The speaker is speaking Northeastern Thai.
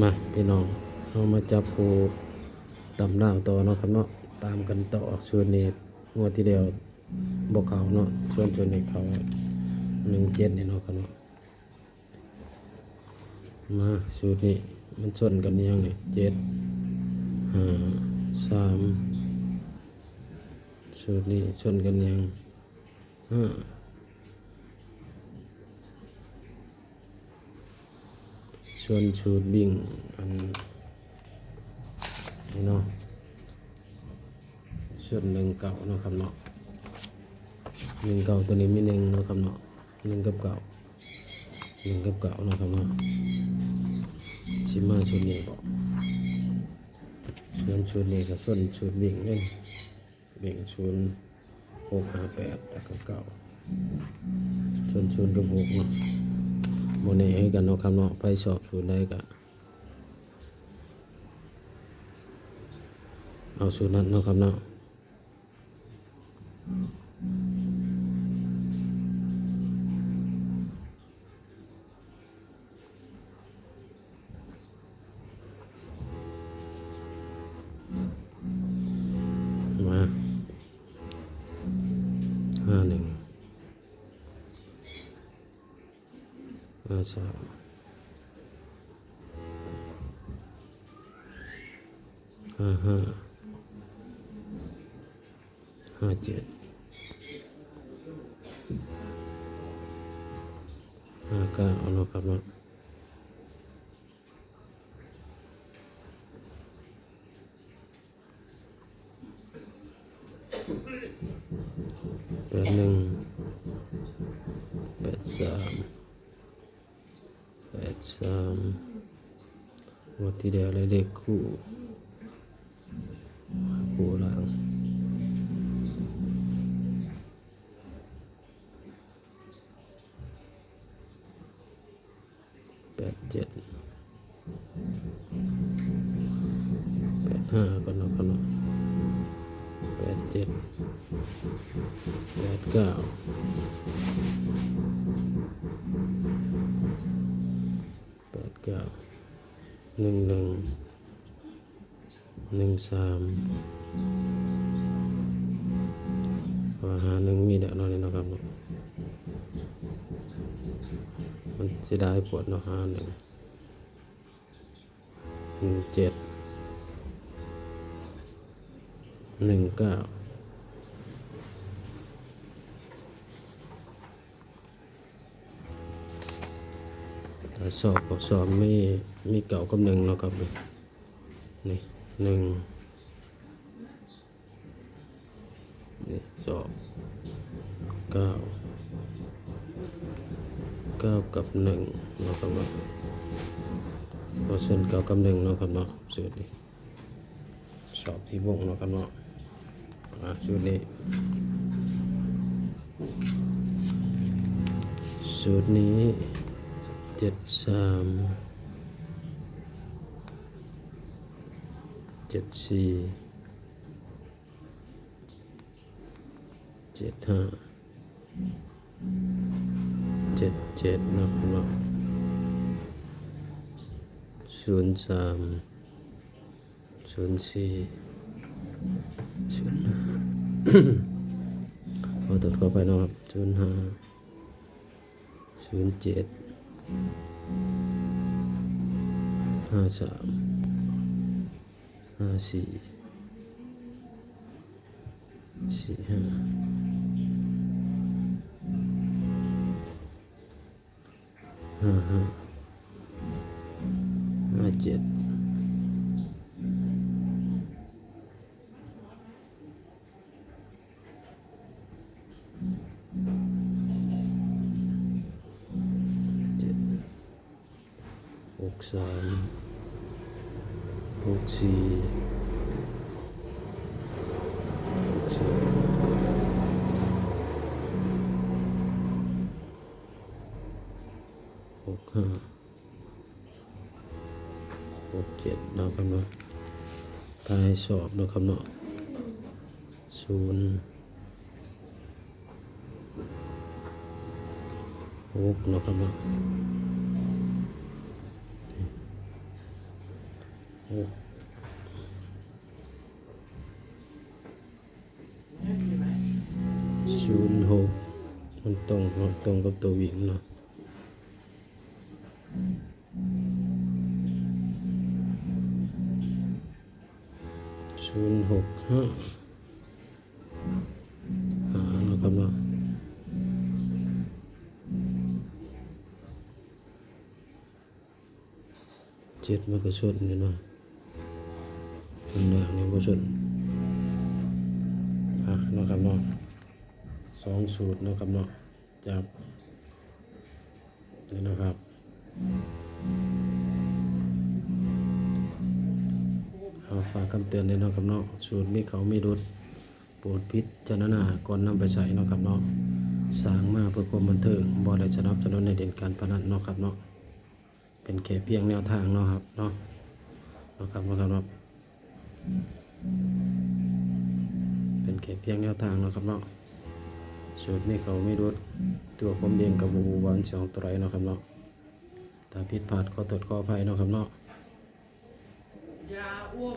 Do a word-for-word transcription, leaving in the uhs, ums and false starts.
มาพี่น้อง เฮามาจับคู่ตำลาวต่อเนาะครับเนาะ ตามกันต่อ สูตรนี้งวดที่แล้วบ่เข้าเนาะ ส่วนสูตรนี้เข้า หนึ่งเจ็ด นี่เนาะครับเนาะ มาสูตรนี้มันชนกันยังนี่ เจ็ด ห้า สาม สูตรนี้ชนกันยัง ห้า ส่วนสูตรวิ่ง อันนี้เนาะ ส่วนหนึ่งเก้าเนาะครับเนาะ หนึ่งเก้า ตัวนี้มีหนึ่งเนาะครับเนาะ หนึ่งกับเก้า หนึ่งกับเก้าเนาะครับเนาะ สิมาสูตรนี้บ่ ส่วนสูตรนี้ก็ส่วนสูตรวิ่งเลย วิ่งศูนย์ หก ห้า แปด แล้วก็ เก้า ส่วนศูนย์กับ หก เนาะ บ่แน่คือกันเนาะครับเนาะ ไผชอบสูตรใดก็เอาสูตรนั้นเนาะครับเนาะ มา ห้าหนึ่ง ห้าสาม ห้าห้า ห้าเจ็ด ห้าเก้า เอาเนาะครับเนาะ แปดหนึ่ง แปดสาม แปดสาม งวดที่แล้วได้เลขคู่ คู่ล่าง แปดเจ็ด แปดห้า ก่อนเนาะครับเนาะ แปดเจ็ด แปดเก้า แปดเก้า หนึ่งหนึ่ง หนึ่งสาม ว่าห้าหนึ่งมีแล้วเนาะนี่เนาะครับเนาะ มันเสียดายโพดเนาะ ห้าหนึ่ง หนึ่งเจ็ด หนึ่งเก้า ถ้าสอบก็สอบมี มีเก้ากับหนึ่งเนาะครับ นี่ หนึ่ง นี่ สอบ เก้า เก้ากับหนึ่งเนาะครับเนาะ เปอร์เซ็นต์ เก้ากับหนึ่งเนาะครับเนาะ สูตรนี้ สอบที่วงเนาะครับเนาะ อ่า สูตรนี้ สูตรนี้ เจ็ดสาม เจ็ดสี่ เจ็ดห้า เจ็ดเจ็ด เนาะครับเนาะ ศูนย์สาม ศูนย์สี่ ศูนย์ห้า ขอโทษขออภัยเนาะครับ ศูนย์ห้า ศูนย์เจ็ด ห้าสาม ห้าสี่ สี่ห้า ห้าห้า ห้าเจ็ด เจ็ด หกสาม หกสี่ หกสี่ หกห้า หกเจ็ด เนาะครับเนาะ ถ้าให้สอบเนาะครับเนาะ ศูนย์ หก เนาะครับเนาะ ศูนย์หก มันตรงเนาะ ตรงกับตัววิ่งเนาะ ศูนย์หกห้า หาเนาะครับเนาะ เจ็ดมันก็ชนอยู่เนาะ อันนี้อันนี้บ่ชน อ่ะเนาะครับเนาะ สองสูตรเนาะครับเนาะ จาก นี่นะครับ เอาฝากคำเตือนด้วยเนาะครับเนาะ สูตรมีเขามีรุด โปรดพิจารณาก่อนนำไปใช้เนาะครับเนาะ สร้างมาเพื่อความบันเทิง บ่ได้สนับสนุนให้เล่นการพนันเนาะครับเนาะ เป็นแค่เพียงแนวทางเนาะครับเนาะ เนาะครับ เนาะครับเนาะ เป็นแค่เพียงแนวทางเนาะครับเนาะ สูตรมีเขามีรุด ตัวผมเองก็บ่ฮู้ว่ามันสิออกตัวใดเนาะครับเนาะ ถ้าผิดพลาดขอโทษขออภัยเนาะครับเนาะ อย่าอ้วม